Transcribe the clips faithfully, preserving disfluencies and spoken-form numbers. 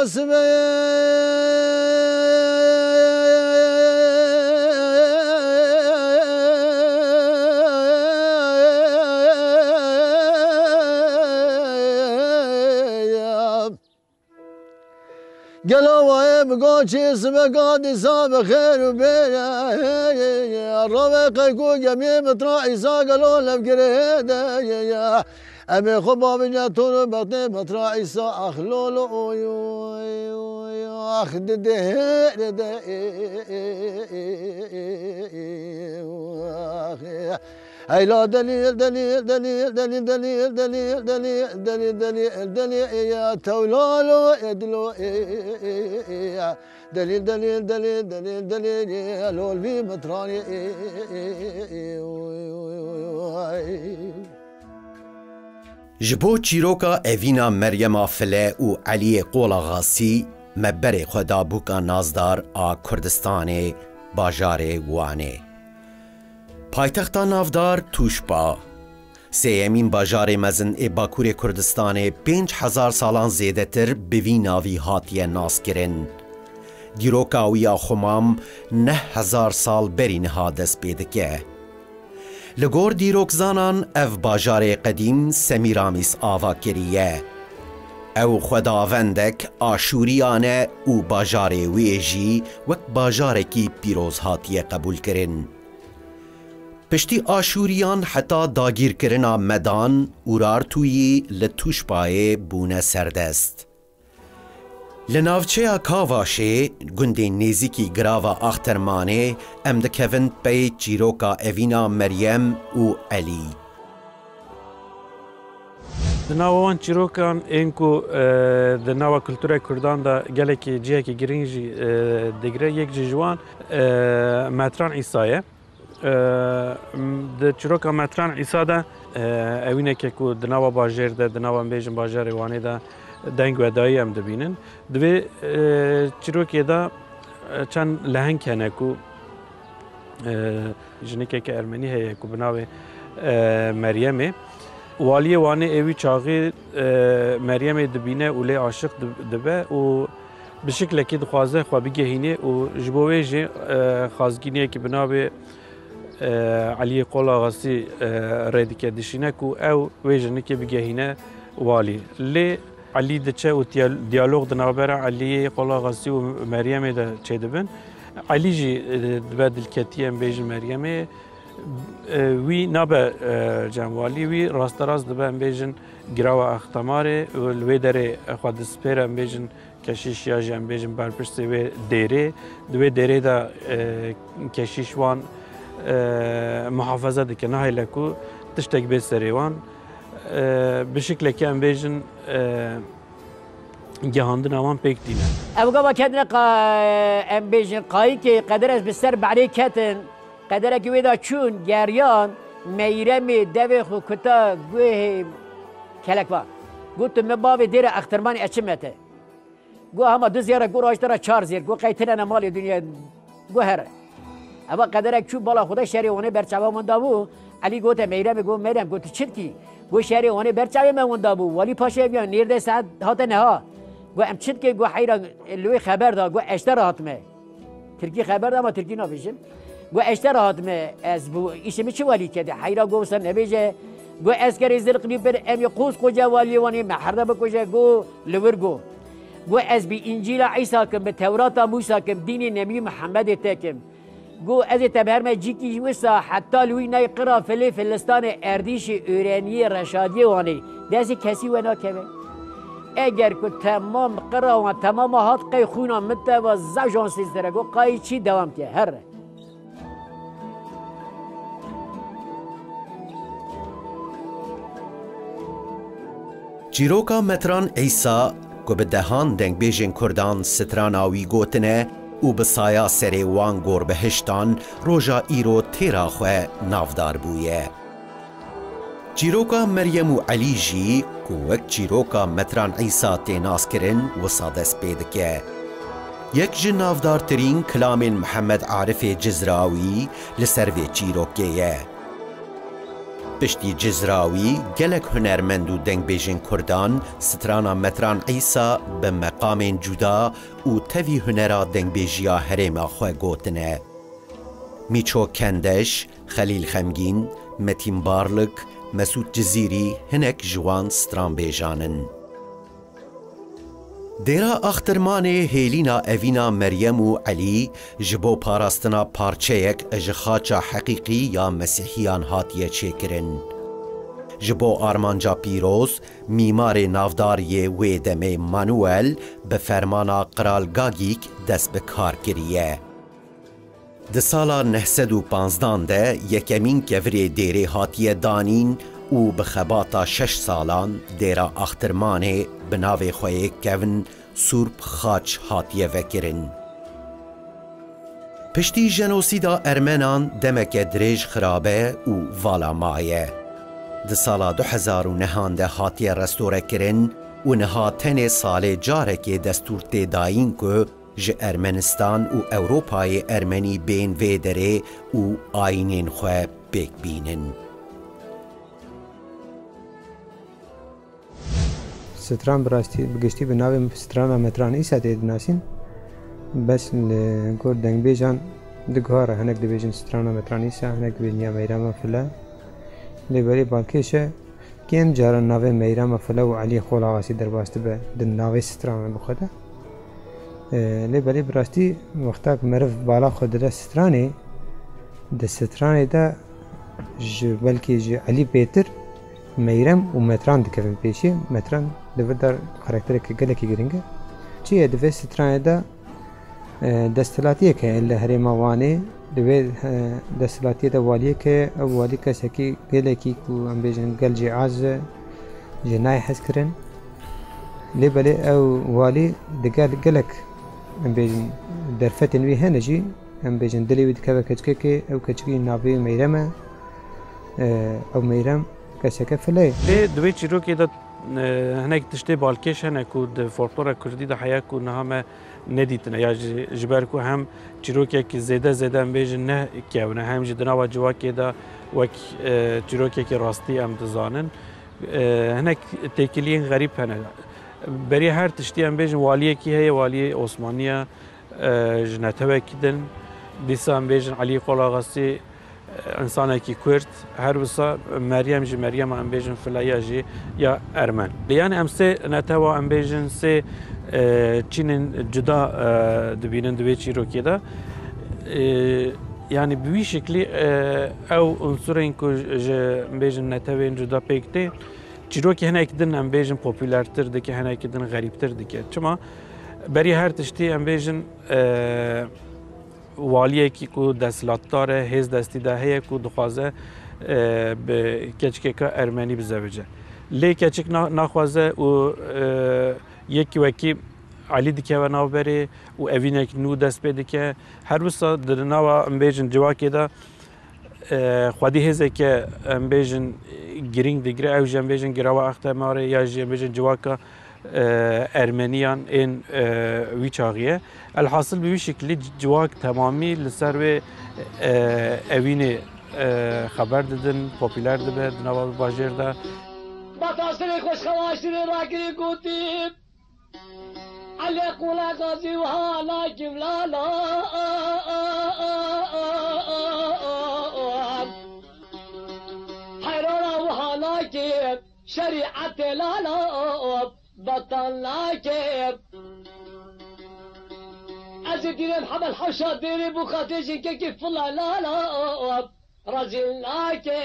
Sibê Gelo wayê bi goçê sibeka dîsa bi xêr û bêre. Rovê qey ku gemiyê mitra Îsa gelo levgirê de. Em ê xwe bavêje tor û bextê mitra Îsa ax lolo oy oy oy ax didê de. Heyla delîl, delîl, delîl, delîl, delîl, ya tewlalo edlo, delîl, delîl, delîl, delîl, delîl, lol vî mitranî. Ji bo çîroka evîna Meryema File û Eliyê Qolaxasî me berê xwe da bûka nazdar a Kurdistanê, bajarê Wanê. Paytexta navdar Tûşba, sêyemîn bajarê mezin ê Bakurê Kurdistanê, pênc hezar salan zêdetir bi vî navî hatiye naskirin. Dîroka wî ya xumam neh hezar sal berî niha dest pê dike. Li gor dîrokzanan ev bajarê qedîm Semîramîs ava kiriye. Ew xwedavendek Aşûriyan e û bajarê wê jî wek bajarekî pîroz hatiye qebûlkirin. Piştî Aşûriyan heta dagîrkirina Medan, Urartuyî li Tûşbayê bûne serdest. Li navçeya Kavaşê, gundên nêzîkî girava Axtermanê, em dikevin pey çîroka evîna Meryem û Elî. Di nava wan çîrokan ên ku, e, di nava kultura Kurdan de gelekî cihekî girîng jî, e, digire, yek jî ji wan, e, Metran Îsa ye. E, m-, di çîroka Metran Îsa de, e, ewîneke ku di nava bajêr de, di nava em bêjin bajarê Wanê de deng we dayî em dibînin. Di vê, e, çîrokê de, e, çend leheng hene ku, e, jinikeke ermenî heye ku bi navê, e, Meryemê. Waliyê Wanê ê wî çaxî, e, Meryemê dibîne û lê aşiq dib-, dibe û bi şiklekî dixwaze xwe bigehînê û ji bo wê jî, e, xazgîniyekî bi navê, e, Eliyê Qolaxasî, e, rê dike, dişîne ku ew wê jinikê bigehîne walî. Lê Elî diçe û tiya-, diyalog di navbera Eliyê Qolaxasî û Meryemê de çêdibin. Elî jî, e, dibe dilketî, em bêjin, Meryemê. E, wî nabe, e, cem walî, wî rasterast dibe, em bêjin, girava Axtemarê û li wê derê xwe dispêre, em bêjin, keşîş ya jî, em bêjin, berpirsê wê dêrê. Di wê dêrê de, e, keşîş wan, e, muhafaza dike, nahêle ku tiştek bê serê wan. E, bi şiklekê, em bêjin, e, gihandina wan pêk tîne. Ev gava ketine qa-, em bêjin, qayikê, qeder ez bi ser behrê ketin, qederekî wê de çûn, geriyan, Meyremê devê xwe kuta guhê kelekva. Got, tu me bavê dêre Extirmanê, ez çi me te? Got, hema du zêre, got, rajtira çar zêr, got, qey tine ne malê dinya. Got, here. Eva qederek çû bala xwe de şerê Wanê ber çava min dabû. Elî gote Meyremê, got, Meyrem, got, tu çi dikî? Got, şerê Wanê ber çavê me winda bû. Walî Paşa ev ya nêrdeh saet hate neha. Got, em çi dikê? Got, heyra li wê xeber da. Got, ez ji te re hatime. Tirkî xeber da, ama tirkî nabêjim. Got, ez ji te re hatime. Ez bu îşê min çi walî kedi? Heyra got, wisa nebêje. Got, ez kerê zilqlî bir em yê qoz qoce waliyê Wanê me herde bikuje. Got, li wir got. Got, ez bi Încîla Îsa kim, bi Tewrata Mûsa kim, dînê Nebî Mihemedê te kim. Got, ez ê te biherme cîkî wisa heta li wî ney qira filê Filistanê, Erdîşê, Ûreniyê, Reşadiyê Wanê. Destê kesî we nakeve. Eger ku temam qira wan temama hat, qey xûna min te va zewjan sêzdere. Got, qayî çî dewam ke. Herre. Çîroka Metran Îsa, ku bi dehan dengbêjên Kurdan strana wî gotine û bi saya serê wan gorbihiştan roja îro têra xwe navdar bûye. Çîroka Meryem û Elî jî, ku wek çîroka Metran Îsa tê naskirin, wisa dest pê dike. Yek ji navdartirîn kilamên Mihemed Arifê Cizrawî li ser vê çîrokê ye. Piştî Cizrawî, gelek hunermend û dengbêjên kurdan strana Metran Îsa bi meqamên cuda û tevî hunera dengbêjiya herêma xwe gotine. Mîço Kendeş, Xelîl Xemgîn, Metîn Barlik, Mesûd Cizîrî hinek ji wan stranbêjan in. Dêra Axtirmanê hêlîna evîna Meryem û Elî ji bo parastina parçeyek ji xaça heqîqî ya Mesîhiyan hatiye çêkirin. Ji bo armanca pîroz, mîmarê navdar yê wê demê Manuel bi fermana Qral Gagîk dest bi kar kiriye. Di sala neh sed û panzdan de yekemîn kevirê dêrê hatiye danîn û bi xebata şeş salan dêra Axtirmanê bi navê xwe yê kevn Surp Xaç hatiye vekirin. Piştî jenosîda Ermenan demeke dirêj xirabe û vala maye. Di sala du hezar û nehan de hatiye restorekirin û niha tenê salê carekê destûr tê dayîn ku ji Ermenistan û Ewropayê Ermenî bên vê derê û ayînên xwe pêk bînin. Stran bi rastî, bi giştî bi navê strana Metran Îsa tê dinasîn. Bes li gor dengbêjan du guha re, hinek dibêjin strana Metran Îsa, hinek dibêjin ya Meyrama File. Lê belê balkêş e. Kêm caran navê Meyrama File û Elî Xolaxasî derbas dibe di navê stranê bi xwe de. E, lê belê bi rastî wexta ku meriv bala xwe dide stranê, di stranê de ji, belkî ji Elî bêtir Meyrem û Metran dikevin pêşî. Metran di vir de karaktereke gelekî giring e. Çi ye di vê stranê de? E, desthilatiyek heye li herêma Wanê. Li wê, e, desthilatiyê de waliyek heye. Ew walî kesekî gelekî ku em bêjin gel jê aciz e, jê nayê hezkirin. Lê belê ew walî digel gelek, em bêjin, derfetên wî hene jî, em bêjin dilê wî dikeve keçikekê, ew keçikî navê wî Meyrem e. E, ew Meyrem keseke file ye. Lê di wê çîrokê de, e, hinek tiştê balkêş hene ku di folklora kurdî de heye ku niha me nedîtine ya jî ji ber ku hem çîrokekî zêde zêde em bêjin ne kewin e, hem jî di nava civakê de wek, e, çîrokekî rastî em dizanin. E, hinek têkiliyên xerîb hene. Beriya her tiştî em bêjin waliyekî heye, waliyê Osmaniya, e, ji netewekî din. Dîsa em bêjin Elî Qolaxasî, e, însanekî Kurd. Her wisa Meryem jî, Meryema em bêjin Fileya jî ya Ermen. Yani em sê netewa em bêjin sê, e, çînên cuda, e, dibînin di vê çîrokê de. E, yani bi wî şiklî, e, ew unsurên ku ji, em bêjin netewên cuda pêk tê, çîrokê hinek din em bêjin popûlertir dike, hinek din xerîbtir dike. Çima? Berî her tiştî em bêjin, e, waliyekî ku desthilatdar e, hêz destî de heye ku dixwaze, e, bi keçikeka Ermenî bizewice. Lê keçik na-, naxwaze û, e, yekî wekî Elî dikeve navberê û evînek nû dest pê dike. Her wisa di nava, em bêjin, civakê de, e, xwedî hêzeke, em bêjin, girîng digire, ew jî, em bêjin, girava Extemarê ya jî, em bêjin, civaka, e, Ermeniyan ên, e, wî çaxî ye. Elhasil bi wî şiklî civak temamî li ser wê, e, evînê, e, xeber didin, popûler dibe di nava bajêr de. Bataştirê xweşxelaştirê ragirê gotî. Elê qûla gazî wiha nakî lala. Heyrana wiha nakî şerîetê lala. Betal nakî. Ez ê dîrêm hebel hewşa dêrê bû xatê jinkekî fila lala. Rezîl nake.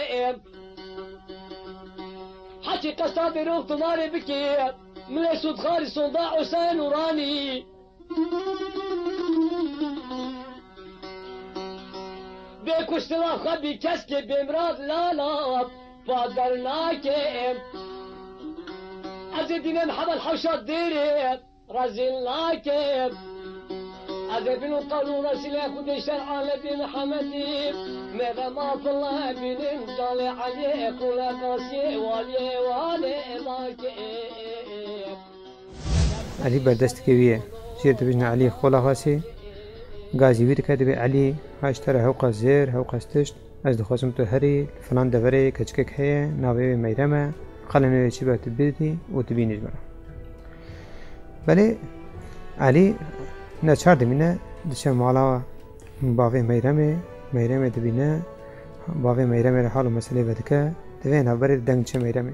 Hekî qesta bêrok tu marê bikî. Milê sûdxarî sonda Huseyîn Uranî. Bê kuştina xwe bî keskê bêmirad lala pader nake. Ez ê dînên hebel hewşa dêrê. Rezîl nakim. Ez ê bînim qewlû resîlê Xwedê şer Ehlebî Mihemedî. Mêve mafile bînim calê Eliyê Qûle Qasiyê waliyê walê nakim. Elî berdestikê wî ye. Jêr dibêjin Elî Xolaxasî. Gazî wî dike dibê Elî ha ji te re hewqas zêr, hewqas tişt. Ez dixwazim tu herî filan deverê keçikek heye, navê wê Meyrem e, qala navê wê çi be tu bidî û tu bînî ji min re. Belê Elî neçar dimîne, diçe mala bavê Meyremê, Meyremê dibîne, bavê Meyremê re hal û meselê vedike, di vê navberê de deng diçe Meyremê.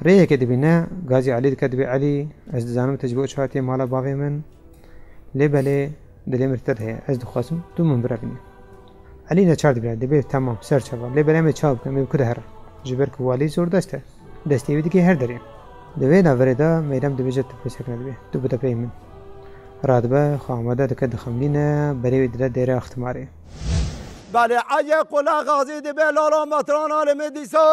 Rêyekê dibîne, gazî Elî dike, dibê Elî, ez dizanim tu ji bo çi hatiye mala bavê min, lê belê dilê min te de heye, ez dixwazim tu min birevînî. Elî neçar dibîne, dibê temam, ser çava, lê belê em ê çawa bikin, em ê bi ku de herin? Ji ber ku walî zordest e, destê wî dike her derê. Di vê naverê de Meyrem dibêje tu pirsek nedibê, tu bide pey min. Radibe, xwe amade dike, dixemilîne, berê wî dide dêrê Axtimarê. Belê eye qula xazî dibe lala metrana li min dîsa.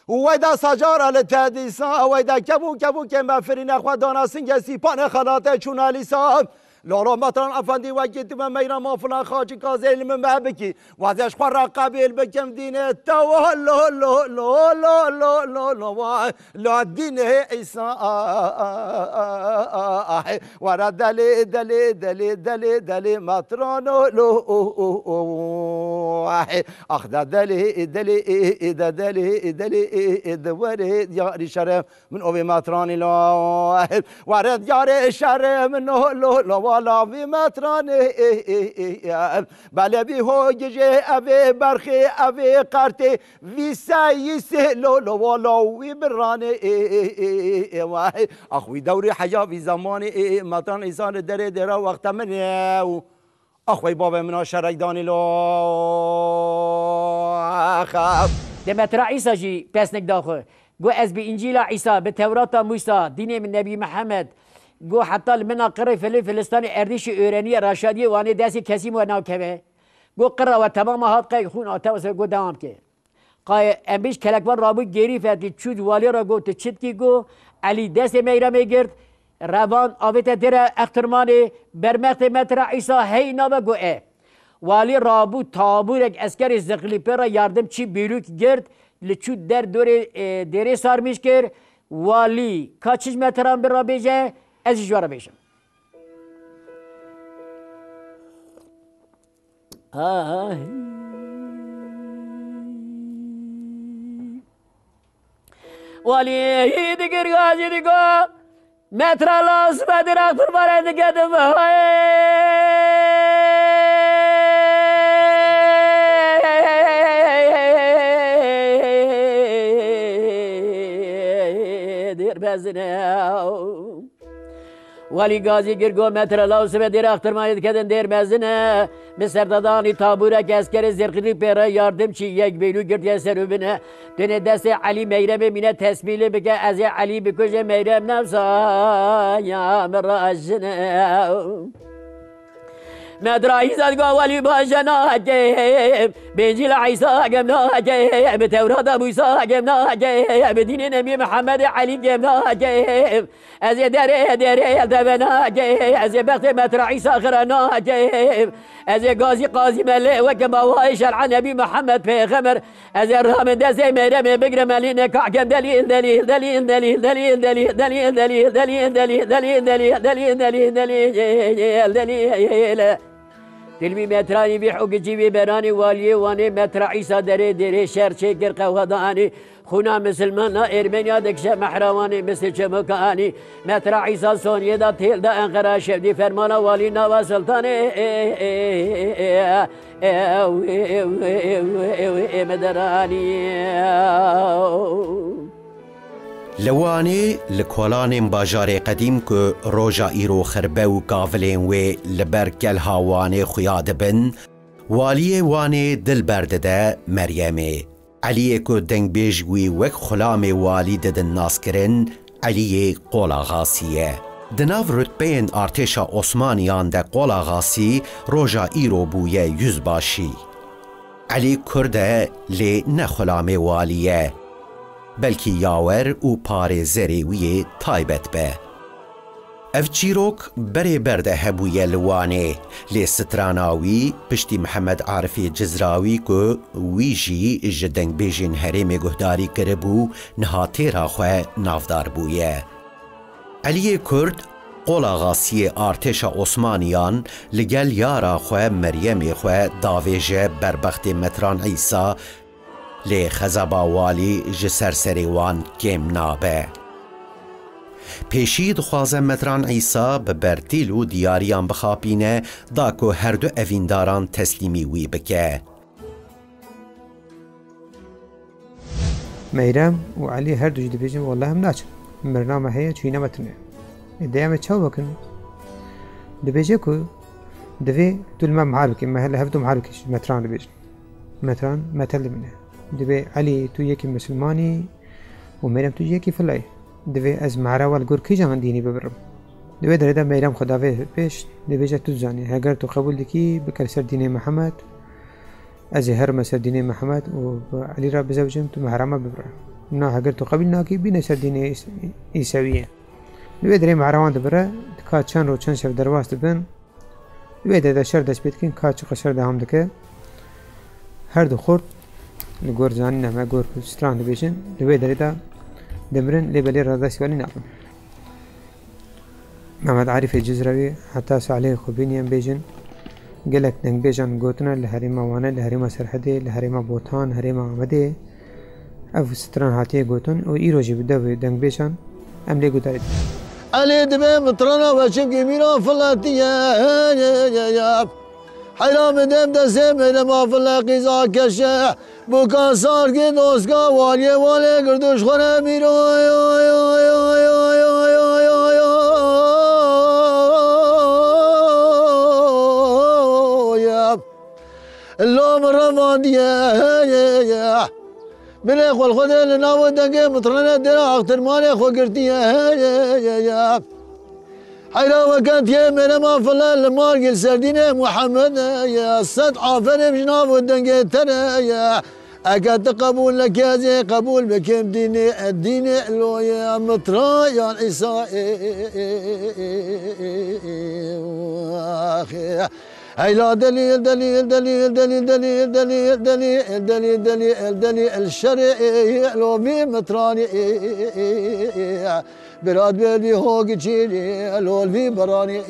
Weyda sacara li te dîsa, weyda kevû kevûkê me firîne xwe dana singê sîpanê xelatê çûna lîsa. Lolo Metran Efendî wekî tu me meyra mafila xacî kazê li min me bikî. Wazê ji xwe re qebîl bikim dînê te wa lo lo lo lo lo lo lo wa lo dînê Îsa. Were delî delî delî delî delî metrano lo. Ax de delî delî de delî delî di werê diyarî şerê. Min ovê metranî lo. Were diyarê şerê min o lo lo wala vî metranê. Belê vî ho gijê evê berxê evê qertê vî seyîsê lo lo wala wî biranê. Ax wî dewrê heya vî zemanê. Metran Îsa li derê dêra wexte min e û Axwey bavê min a şerek danî lo. Axa. De Metra Îsa jî pesnik da xwe. Got, ez bi Încîla Îsa, bi Tewrata Mûsa, dînê min Nebî Mihemed. Got, heta li mina qirê filê Filistanê erdîşî öğreniye, raşadiye wanê destê kesî we nakeve. Got, qira we temama hat qey xûn atewa ser, got, dewam ke. Qayê em bêj kelekvan rabû gêrî fetî çû walî re got, tu çi dikî? Got, Elî destê Meyremê girt, revan avête dêre Extirmanê, bermextê Metra Îsa hey nabe got, e. Walî rabû tabûrek eskerê ziqlî pê re yardim çî bîrûk girt, li çû der dorê, e, dêrê sarmîş kir, walî ka çi ji Metran bi re bêje, ez jî ji we re bêjim. Ay. Walî digir gazî digo, metra las bedir axtur bare dike di vay. Dir bezine. Welî gazî girgo metre law sibe dêr axtirmanê diketin dêr mezin e. Bi serdadanî tabûrek eskerê zirqînî pê re yardim çî yek bêlû girtiye ser û bine. Tenê destê Elî Meyremê mîne tesmîlê bike, ez ê Elî bikuje Meyrem nefsa ya min rajine. Metra Îsa digo welî baje nake, Bêncîla Îsa gem nake, bi Tewrata Mûsa gem nake, bi dînê Nebî Mihemedê Elî gem nake. Ez ê derê derê el deve nake, ez ê bextê Metra Îsa xira nake. Ez ê gazî qazî melê weke mawayê şer'a Nebî Mihemed Pêxember. Ez ê ramin destê Meyremê bigrim elî neka kem delîl, delîl, delîl, delîl, delîl, delîl, delîl, delîl, delîl, delîl, delîl, delîl, delîl, delîl, delîl, delîl. Tilmî Metranî vî hukicî vî beranî waliyê Wanê Metra Îsa derê dêrê şer çêkir qehwedanî. Xûna misilmana Ermeniya dikişe mehra Wanê misê çemokanî. Metra Îsa soniyê da têl da Enqera şevdî fermana walî nava sultanê. Ew, ew, ew, ew, ew, ê me deranî. Li Wanê, li kolanên bajarê qedîm ku roja îro xirbe û gavilên wê li ber kelha Wanê xuya dibin, waliyê Wanê dil berdide Meryemê. Eliyê ku dengbêj wî wek xulamê walî didin naskirin, Eliyê Qolaxasî ye. Di nav rutbeyên artêşa Osmaniyan de Qolaxasî roja îro bûye yüzbaşî. Elî Kurd e, lê ne xulamê walî ye. Belkî yawer û parêzerê wî yê taybet be. Ev çîrok berê ber de hebûye li Wanê, lê strana wî piştî Mihemed Arifê Cizrawî ku wî jî ji dengbêjên herêmê guhdarî kiribû, niha têra xwe navdar bûye. Eliyê Kurd, qolaxasiyê artêşa Osmaniyan, li gel yara xwe Meryemê xwe davêje berbextê Metran Îsa, lê xezeba walî ji ser serê wan kêm nabe. Pêşî dixwaze Metran Îsa bi bertîl û diyariyan bixapîne, da ku her du evîndaran teslîmî wî bike. Meyrem û Elî her du jî dibêjin, "Welleh em naçin. Mirina me heye, çûyîna me tune." Ê, dê em ê çawa bikin? Dibêje ku divê tu li me mihar bikî, me li hev du mihar bikî, ji Metran dibêjin. Metran, me tev dimîne. Dibê, "Elî, tu yekî misilmanî û Meyrem tu jî yekî filayî. Divê ez mihara we li gor kîjan dînî bibirim?" Di wê derê de Meyrem xwe davê pêş, dibêje, "Tu dizanî, heger tu qebûl dikî, bike li ser dînê Mihemed, ez ê herime ser dînê Mihemed û bi Elî re bizewicim, tu mihra me bibire. Na, heger tu qebîl nakî, bîne ser dînê Îs-, Îsewiyê." Li wê derê mihra wan dibire, ka çend roj, çend şev derbas dibin. Li wê derê de şer dest pê dikin, ka çiqas şer dewam dike. Her du xort li gor zanîna me, gor ku stran dibêjin, li wê derê de dimirin, lê belê radestî welî nabin. Mehmet Arîfê Cizrewî heta salê xwe bînî em bêjin, gelek dengbêjan gotine li herêma Wanê, li herêma Serhedê, li herêma Botan, herêma Amedê. Ev stran hatiye gotin û îro jî bi devê dengbêjan em lê guhdarî dikin. Elê dibe mitrana we çimkî mîra filetiye. Heyra min dem destê Meyrema file qîza keşe. Buka sargê doska waliyê walê girduş xwe re mîro. Lo min revandiye. Binê xwe li xwe de li nav dengê mitrane dêra axtirmanê xwe girtiye. Heyra weke tiyê mêrema file li margî li serdînê Muhammed ye. Sed aferê ji nav dengê te re ye. Eke tu qebûl nekî ez ê qebûl bikim dînê, dînê loye mitra yan Îsa. Heyla delîl, delîl, delîl, delîl, delîl, delîl, delîl, delîl, delîl, delîl, el şerê lo vî mitranî. Birat belî ho giçîlî lo vî beranî.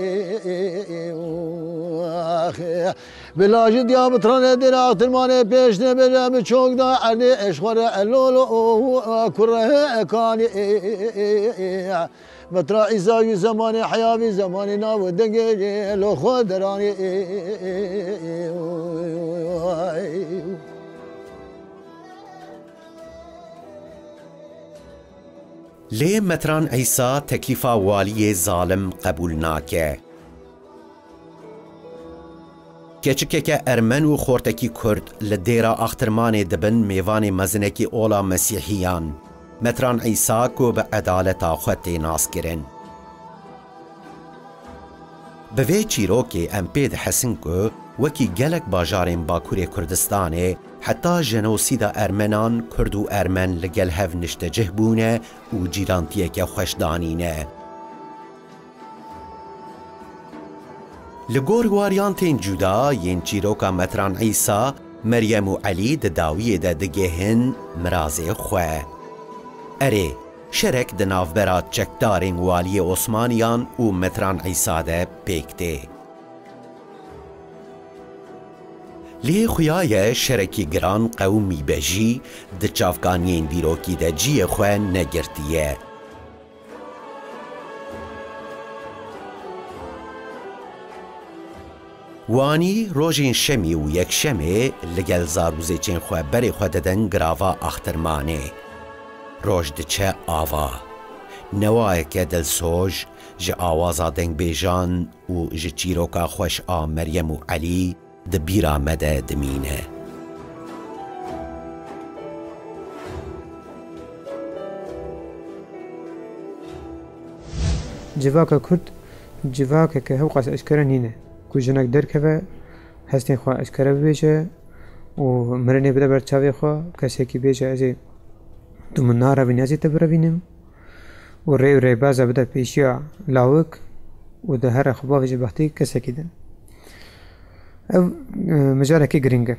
Bila ji diya mitranê dira axtirmanê pêş nebêje mi çok da erdê eşxwere elolo kurre ekanî. Mitra Îsa wî zemanê heya vî zemanê nav û dengê lo xwe deranî. Lê Metran Îsa teklîfa waliyê zalim qebûl nake. Keçikeke ermen û xortekî kurd li dêra Axtirmanê dibin mêvanê mezinekî ola mesîhiyan, Metran Îsa ku bi edaleta xwe tê naskirin. Bi vê çîrokê em pê dihesin ku wekî gelek bajarên Bakurê Kurdistanê heta jenosîda ermenan kurd û ermen li gel hev niştecih bûne û cîrantiyeke xweş danîne. Li gor waryantên cuda yên çîroka Metran Îsa, Meryem û Elî di dawiyê de digihên mirazê xwe. Erê, şerek di navbera çekdarên waliyê Osmaniyan û Metran Îsa de pêk tê. Lê xuya ye şerekî giran qewimîbe jî di çavkaniyên dîrokî de cihê xwe negirtiye. Wanî rojên şemî û yekşemê li gel zar û zêçên xwe berê xwe didin girava Axtirmanê. Roj diçe ava. Newayeke dilsoz ji awaza dengbêjan û ji çîroka xweş a Meryem û Elî di bîra me de dimîne. Civaka Kurd civakeke hewqas eşkere nîne ku jinek derkeve, hestên xwe eşkere bibêje û mirinê bide ber çavê xwe, kesekî bêje, "Ez ê tu min narevînî, ez ê te birevînim." û rê û rêbaza bide pêşiya lawik, û di here xwe bavêje bextê kesekî din. Ev, e, mijarekî giring e.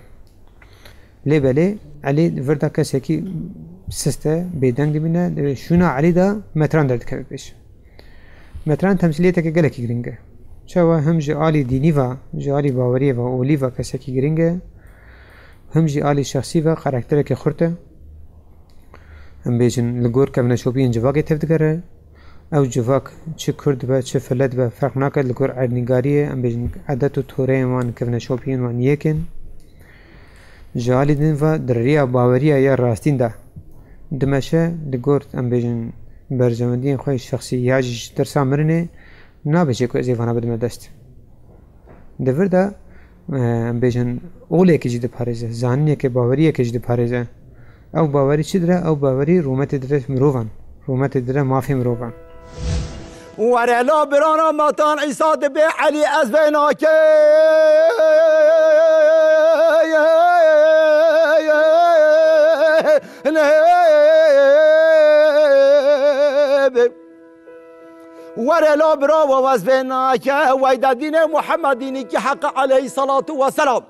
Lê belê Elî di vir de kesekî sist e, bêdeng dibîne, di şûna Elî de Metran derdikeve pêş. Metran temsîliyeteke gelekî giring e. Çawa hem ji alî dînî ve, ji alî baweriyê ve, olî ve kesekî giring e, hem jî alî şexsî ve karakterekê xurt e. Em bêjin, li gor kevneşopiyên civakê tevdigere. Ew civak çi kurd be, çi filet be, ferq nake, li gor erdnîgariyê, em bêjin, edet û toreyên wan, kevneşopiyên wan yek in. Ji alî din ve di riya baweriya ya rastîn de dimeşe, li gor, em bêjin, berjewendiyên xwe yê şexsî ya jî ji tirsa mirinê, nabêje ku ez ê vana bidime dest. Di vir de, e, em bêjin, olekê jî diparêze, zanînekê, baweriyekê jî diparêze. Ew bawerî çi dire? Ew bawerî rûmetê dire mirovan, rûmetê dire mafê mirovan. Were la birana Matan Îsa dibe Elî ez vê nake. Were la birawo ez vê nake, weyda dînê Muhemmedînî ki heqe aleyhissalatu vesselam.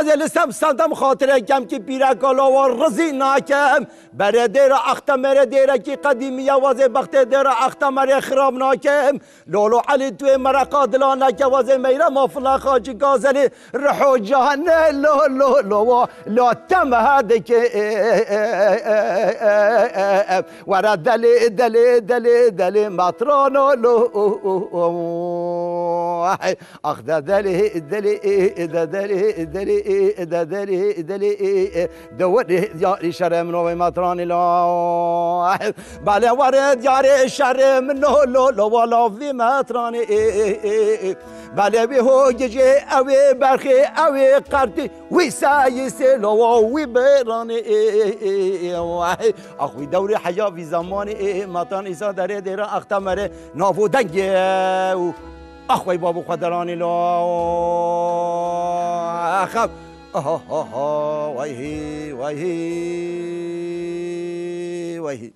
Ez ê li sem sedem xatirê kem ki pîreka lawa rizî nakem. Berê dêra Extemerê dêrekî qedîmî ye, wazê bextê dêra Extemerê xirab nakem. Lolo Elî tu yê mereqa dila neke, wazê meyrema fila Xacî Gazelî. Riho canê lo, lo, lo, wa, la te meha dike. Were delê, delê, delê, delê, metrano lo. Ax de delê, delê, de delê, delê, de delê, delê, de werê diyarê şerê min o vê metranê lo. Belê werê diyarê şerê min o lo, lo, wa la vî metranê. Belê wî ho gecê, ew ê berxê, ew ê qertî, wî seyî sêlo, wa wî bêranê. Ax wî dewrê heya vî zamanê, Matan Îsa derê dêra Extemerê nav û dengê û Ax wey babo xwe deranê lo. Ax. Aha, aha, wey hî, wey hî, wey hî.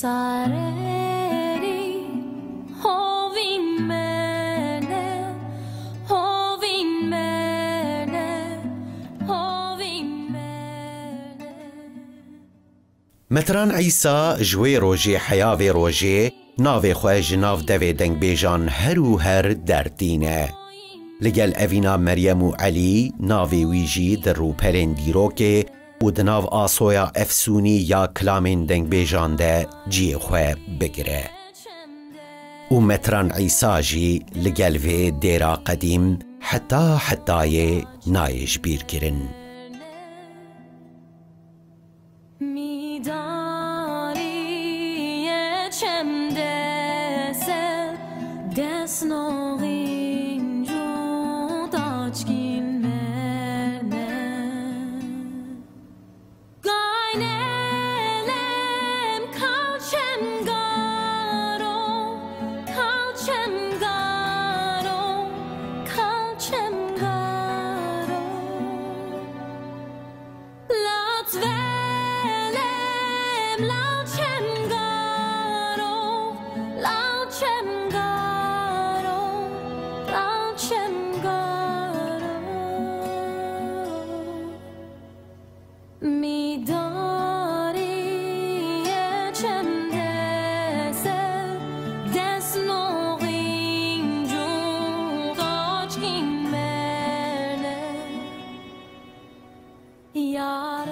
Sarerî hovîn mene, hovîn mene, hovîn mene. Metran Îsa ji wê rojê heya vê rojê navê xwe ji nav devê dengbêjan her û her dertîne. Li gel evîna Meryem û Elî navê wî jî di rûpelên dîrokê û di nav asoya efsûnî ya kilamên dengbêjan de cihê xwe bigire. Û Metran Îsa jî li gel vê dêra qedîm heta hetayê nayê ji bîr kirin. Mîdarî ye çem de ser, desnoxîn cû daçkîn mene. Gaynelem kalçem garo, kalçem garo, kalçem garo. Lat velem lalçem garo, lalçem garo, lalçem garo. Mîdarî ye çem de ser, desnoxîn cû daçkîn mene. Yar